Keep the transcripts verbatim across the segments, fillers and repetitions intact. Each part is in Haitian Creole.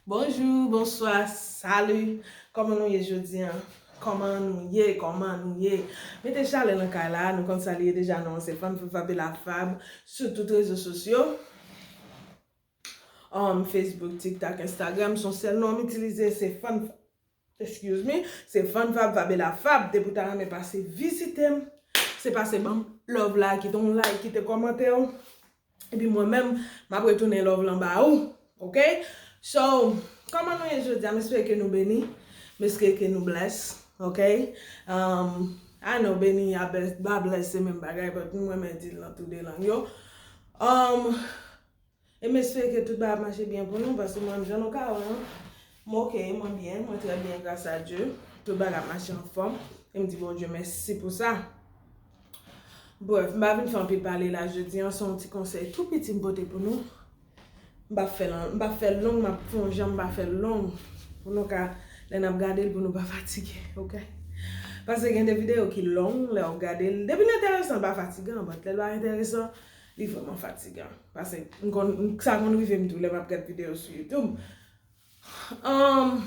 Bonjou, bonswa, sali. Kòman nou ye jodi a? Kòman nou ye? Kòman nou ye? Mete chalè nan kay la, nou konn sa li ye deja, non, se Fann Fab Fabe Lafab sou tout rezo sosyo. Um, Facebook, TikTok, Instagram, se yon sèl non m itilize, se Fann, excuse me, se Fann Fab Fabe Lafab. Depi w ta renmen pase vizite m, se pase ban m love la, kite yon like, kite kòmantè w. Epi mwen menm, m ap retounen love lan ba ou. Ok? So, kòman nou ye jodi a? M espere ke nou beni. M espere ke nou bless. Ok? Um, I know beni a bless, ba bless se menm bagay, but nou renmen di l nan tou de lang yo. Um, e m espere ke tout bagay ap mache byen pou nou, paske mwen menm jan nou ka wè an, m ok, mwen byen, mwen trè byen, gras a Dye. Tout bagay ap mache anfòm. E m di Bondye mèsi pou sa. Bref, m pa vin fè anpil pale la jodi an, se yon ti konsèy tou piti m pote pou nou. M p ap fè lan, m p ap fè long, m ap fè yon jan m pa fè long. Pou nou ka, lè n ap gade l, pou nou pa fatige, ok? Paske gen de videyo ki long, lè w ap gade l. Depi l enteresan, l pa fatigan, but lè l pa enteresan, li vrèman fatigan. Paske m konn, sa konn rive m tou, lè m ap gad videyo sou YouTube. Um,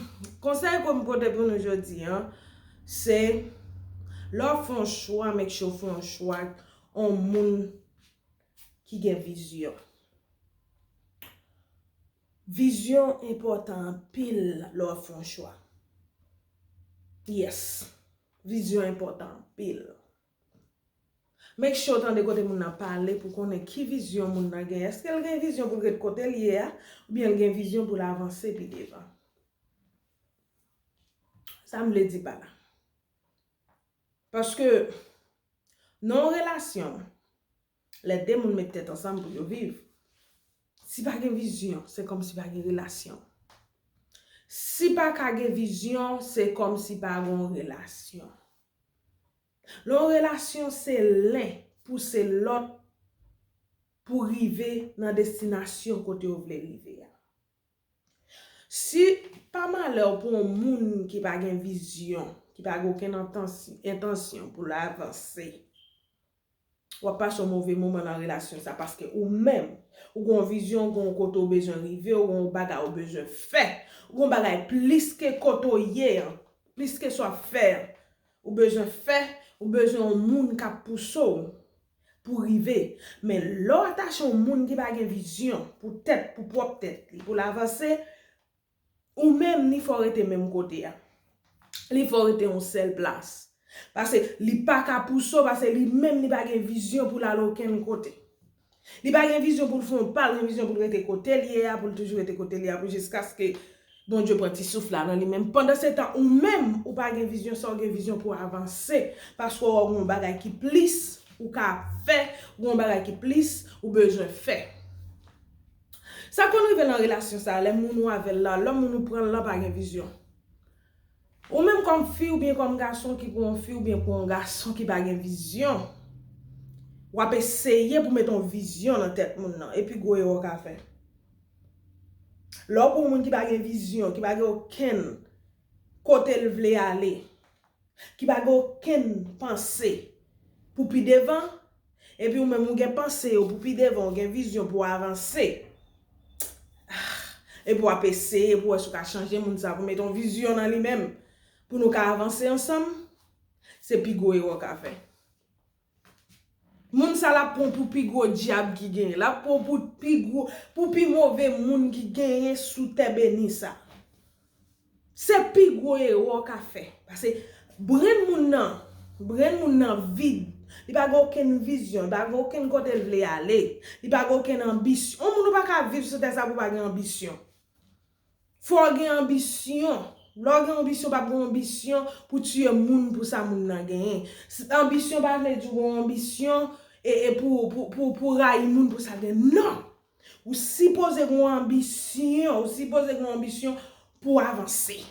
konsèy ke m pote pou nou jodi an, se lè w ap fè yon chwa, make sure w fè yon chwa yon moun ki gen vizyon. Vizyon enpòtan anpil lè w ap fè yon chwa. Yes. Vizyon enpòtan anpil. Make sure w tande kote moun nan pale pou konnen ki vizyon moun nan gen. Èske l gen vizyon pou l ret kote l ye a, oubyen l gen vizyon pou l avanse pi devan? Sa m vle di pa la. Paske nan yon relasyon, lè de moun met tèt ansanm pou yo viv, si pa gen vizyon, se kòmsi pa gen relasyon. Si pa ka gen vizyon, se kòmsi pa gen relasyon. Lè yon relasyon se len pouse lòt pou rive nan destinasyon kote yo vle rive a. Si pa malè pou yon moun ki pa gen vizyon, ki pa gen okenn entansy-, entansyon pou l avanse, w ap pase yon move moman nan relasyon sa, paske ou menm, ou gen yon vizyon, ou gen yon kote ou bezwen rive, ou gen yon bagay ou bezwen fè, ou gen yon bagay plis ke kote w ye an, plis ke sa w ap fè an. Ou bezwen fè, ou bezwen yon moun k ap pouse w pou rive. Men lè w atache yon moun ki pa gen vizyon pou tèt, pou pwòp tèt li, pou l avanse, ou menm, li fè w rete menm kote a. Li fè w rete yon sèl plas. Paske li pa ka pouse w, paske li menm, li pa gen vizyon pou l al okenn kote. Li pa gen vizyon pou l fè yon pa, l gen vizyon pou l rete kote l ye a, pou l toujou rete kote l ye a, pou jiskaske Bondye pran ti souf la nan li menm. Pandansetan, ou menm, ou pa gen vizyon sa, ou gen vizyon pou avanse. Paske w gen yon bagay ki plis ou ka fè, ou gen yon bagay ki plis ou bezwen fè. Sa konn rive nan relasyon sa, lè moun ou avè l la, lè moun ou pran l la pa gen vizyon. Ou menm kòm fi oubyen kòm gason ki pou yon fi oubyen pou yon gason ki pa gen vizyon, w ap eseye pou met yon vizyon nan tèt moun nan, epi gwo erè w ka fè. Lè w pou yon moun ki pa gen vizyon, ki pa gen okenn kote l vle ale, ki pa gen okenn panse pou pi devan, epi ou menm ou gen panse yo pou pi devan, ou gen vizyon pou w avanse. Ah, epi w ap eseye pou w wè si w ka chanje moun sa, pou met yon vizyon nan li menm, pou nou ka avanse ansanm, se pi gwo erè w ka fè. Moun sa l ap pran w pou pi gwo dyab ki genyen. L ap pran w pou pi gwo, pou pi move moun ki genyen sou tè beni sa. Se pi gwo erè w ka fè. Paske brenn moun nan, brenn moun nan vid. Li pa gen okenn vizyon, li pa gen okenn kote l vle ale. Li pa gen okenn anbisyon. Yon moun ou pa ka viv sou tè sa pou w pa gen anbisyon. Fò w gen anbisyon. Lè w gen anbisyon, w p ap gen anbisyon pou tiye moun pou sa moun nan genyen. S-, anbisyon pa vle di w gen anbisyon e, e pou, pou, pou, pou rayi moun pou sa l gen. Non! Ou sipoze gen yon anbisyon, ou sipoze gen yon anbisyon pou avanse.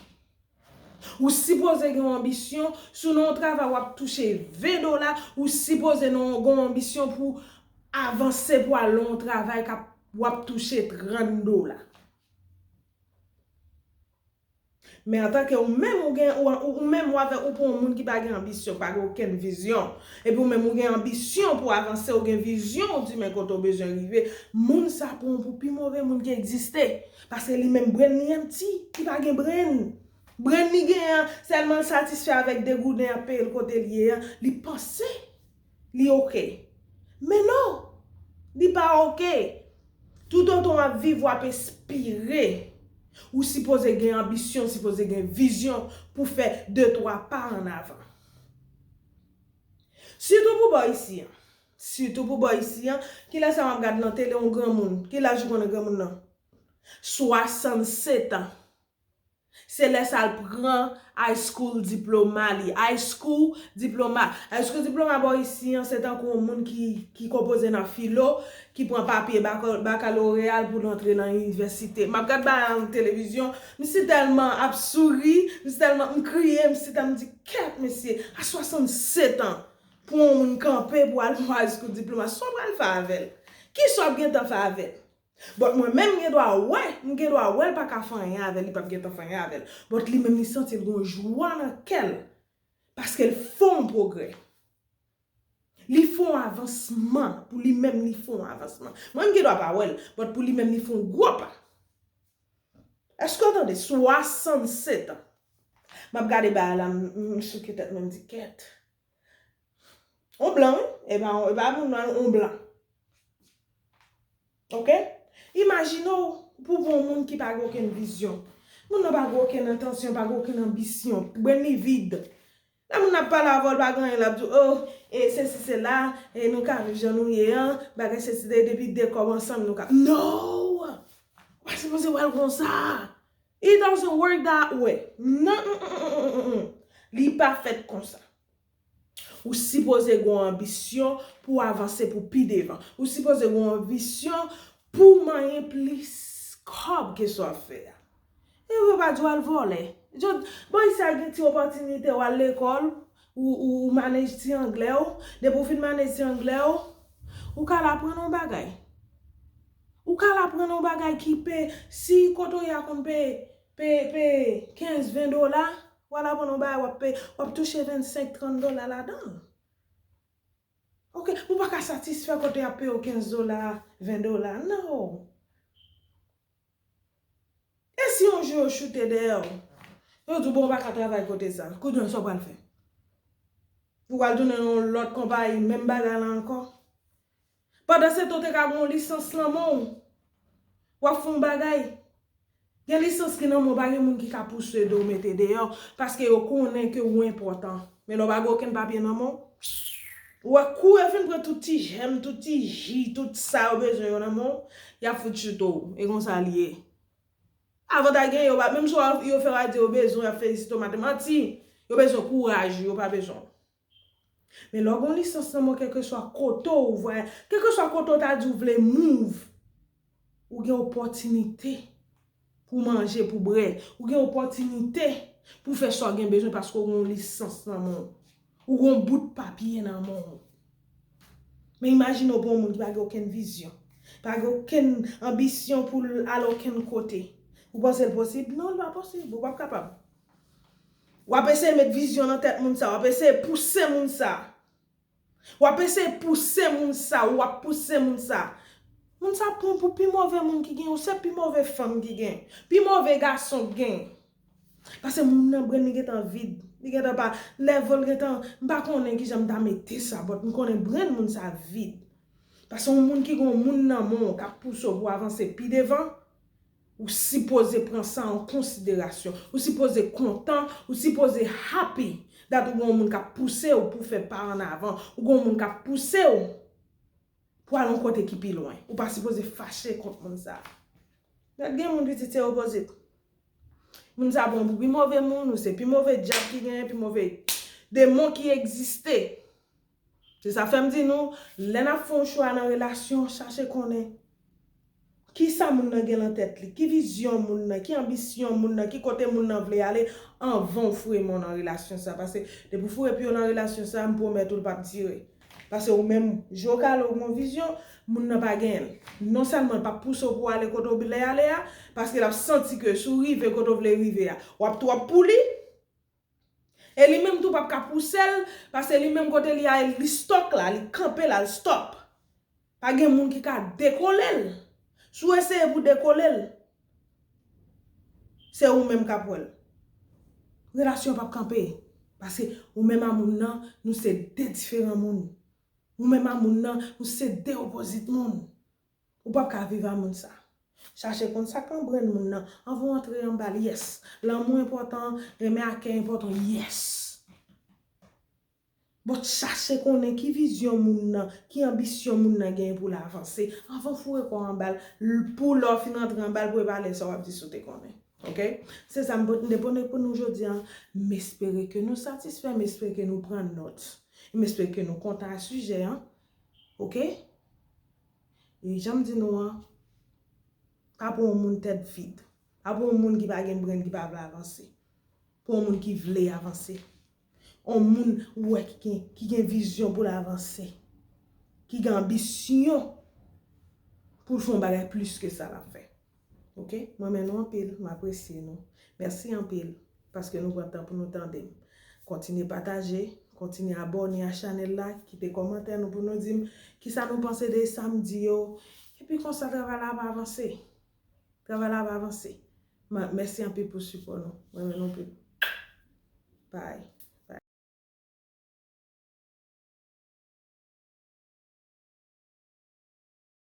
Ou sipoze gen yon anbisyon, si w nan yon travay w ap touche ven dola, ou sipoze nan, gen yon anbisyon pou avanse, pou al nan yon travay k ap, w ap touche trant dola. Men antanke ou menm ou gen, ou, ou, ou menm ou avèk, ou pou yon moun ki pa gen anbisyon, pa gen okenn vizyon. Epi ou menm ou gen anbisyon pou avanse, ou gen vizyon, ou di men kote ou bezwen rive. Moun sa pou yon pou pi move moun ki egziste. Paske li menm brenn li empty, li pa gen brenn. Brenn li gen an, sèlman l satisfè avèk de gouden ap peye l kote l ye an, li panse li oke. Men non, li pa oke. Toutotan w ap viv, w ap espire. Ou sipoze gen anbisyon, sipoze gen vizyon pou fè de twa pa an avan. Sitou pou bò isi an. Sitou pou bò isi an. Kilè sa m ap gad nan tele yon granmoun? Ki laj ou konnen granmoun nan? Swasannset an. Se lè sa l pran high school diploma li. High school diploma. High school diploma bò isi an, se tankou yon moun ki, ki konpoze nan filo, ki pran papye baka-, bakaloreya l pou l antre nan inivèsite. M ap gad bagay la nan televizyon, m si tèlman ap souri, m si tèlman m kriye, m si tèlman m di, kèt mesye, a swasannset an, pou yon moun kanpe pou al pran high school diploma, sa w pral fè avè l? Kisa w ap gentan fè avè l? But mwen menm m gen dwa wè, m gen dwa wè l pa ka fè anyen avè l, li p ap gentan fè anyen avè l. But li menm li santi l gon jwa nan kè l. Paske l fè yon pwogrè. Li fè yon avansman. Pou li menm li fè yon avansman. Mwen m gen dwa pa wè l, but pou li menm li fè yon gwo pa. Èske w tande? Swasannset an. M ap gade bagay la, m, m, m souke tèt mwen, m di, kèt. On blan, wi. E pa, e pa moun nwa, on blan. Oke? Imajine w pou, pou yon moun ki pa gen okenn vizyon. Moun nan pa gen okenn entansyon, pa gen okenn anbisyon. Brenn li vid. Lè moun nan ap pale avè w, l pa gen anyen, l ap di w, oh, e sesi sela, e nou ka viv jan nou ye an, bagay sesi de, depi de kòb ansanm nou ka. No! Ou pa sipoze wè l konsa. It doesn't work that way. Non, mm, mm, mm, mm, mm, mm. Li pa fèt konsa. Ou sipoze gen yon anbisyon pou avanse pou pi devan. Ou sipoze gen yon anbisyon pou manyen plis kòb ke sa w ap fè a. E yo pa di w al vòlè. Yo, bon, isi a gen ti opòtinite, w al lekòl, ou, ou, ou manage ti anglè w. Depi w fin manage ti anglè w, ou ka al aprann yon bagay. Ou ka al aprann yon bagay ki pe, si kote w ye a konn pe, pe, pe kenz, ven dola, w al aprann yon bagay, w ap pe, w ap touche vennsenk, trant dola ladan l. Oke, ou pa ka satisfè kote y ap peye w kenz dola, ven dola, non. E si yon jou yo choute dèyè w, yo di w, bon, ou pa ka travay kote sa, kounye a sa w pral fè? Ou pral tounen nan yon lòt konpayi, menm bagay la ankò? Pandan se tan, w te ka gen yon lisans nan men w. W ap fè yon bagay. Gen lisans ki nan men w, pa gen moun ki ka pouse w mete deyò, paske yo konnen ke ou enpòtan. Men lè w pa gen okenn papye nan men w, ou wè kou yo fin pran tout ti jèm, tout ti ji, tout sa yo bezwen yo nan men w, y ap fout choute w. E konsa l ye. Avantaj gen yo, menm si yo fè w a di yo bezwen, y ap felisite w, mate manti. Yo bezwen kouraj ou, yo pa bezwen w. Men lè w gen yon lisans nan men w, kèlkeswa kote w vwayaj, kèlkeswa kote w ta di w vle move, ou gen opòtinite pou manje, pou bwè, ou gen opòtinite pou fè sa w gen bezwen paske w gen yon lisans nan men w. Ou gen yon bout papye nan men w. Men imajine w pou yon moun ki pa gen okenn vizyon, pa gen okenn anbisyon pou l al okenn kote. Ou panse l posib? Non, li pa posib. Ou p ap kapab. W ap eseye met vizyon nan tèt moun sa, w ap eseye pouse moun sa. W ap eseye pouse moun sa, w ap pouse moun sa. Moun sa pran w pou pi move moun ki gen, ou se pi move fanm ki gen, pi move gason ki gen. Paske moun nan brenn li gentan vid, li gentan pa, level gentan, m pa konnen kijan m ta mete sa, but m konnen brenn moun sa vid. Paske yon moun ki gen yon moun nan men w k ap pouse w pou avanse pi devan, ou sipoze pran sa an konsiderasyon. Ou sipoze kontan, ou sipoze happy that ou gen yon moun k ap pouse w pou fè pa an avan, ou gen yon moun k ap pouse w pou al yon kote ki pi lwen. Ou pa sipoze fache kont moun sa. Gad gen moun pitit se opozit. Moun sa pran pou pi move moun, ou se pi move dyab ki genyen, pi move demon ki egziste. Se sa fè m di nou, lè n ap fè yon chwa nan relasyon, chache konnen kisa moun nan gen nan tèt li, ki vizyon moun nan, ki anbisyon moun nan, ki kote moun nan vle ale anvan w foure men w nan relasyon sa. Paske depi w foure pye w nan relasyon sa, m pwomèt ou l p ap dire. Paske ou menm, jan w ka ale w gen yon vizyon, moun nan pa genyen l. Non sèlman l p ap pouse w pou w ale kote w vle ale a, paske l ap santi ke si w rive kote w vle rive a, w ap twòp pou li. E li menm tou p ap ka pouse l, paske li menm kote li a, li stòk la, li kanpe la, l stòp. Pa gen moun ki ka dekole l. Si w eseye pou dekole l, se ou menm k ap wè l. Relasyon p ap kanpe. Paske ou menm a moun nan, nou se de diferan moun. Ou menm a moun nan, nou se de opozit moun. Ou p ap ka viv a moun sa. Chache konn sa k anbrenn moun nan. Anvan w antre anba l, yes. Lanmou enpòtan, renmen ak kè enpòtan, yes. But chache konnen ki vizyon moun nan, ki anbisyon moun nan genyen pou l avanse. Anvan w foure kò w anba l, l- pou lè w fin antre anba l, pou e pa lè sa w ap di si w te konnen. Ok? Se sa m pot- m te pote pou nou jodi a. M espere ke nou satisfè, m espere ke nou pran nòt. M espere ke nou kontan a sijè an. Ok? E jan m di nou an, pa pou yon moun tèt vid. Pa pou yon moun ki pa gen brenn, ki pa vle avanse. Pou yon moun ki vle avanse. Yon moun ou wè ki gen, ki gen vizyon pou l avanse. Ki gen anbisyon pou l fè yon bagay plis ke sa l ap fè. Ok? M renmen nou anpil, m apresye nou. Mèsi anpil paske nou pran tan pou nou tande m. Kontinye pataje, kontinye abòne a chanèl la, kite kòmantè nou pou nou di m kisa nou panse de sa m di yo. Epi konsa travay la ap avanse. Travay la ap avanse. Mèsi anpil pou sipò nou. M renmen nou anpil. Bye.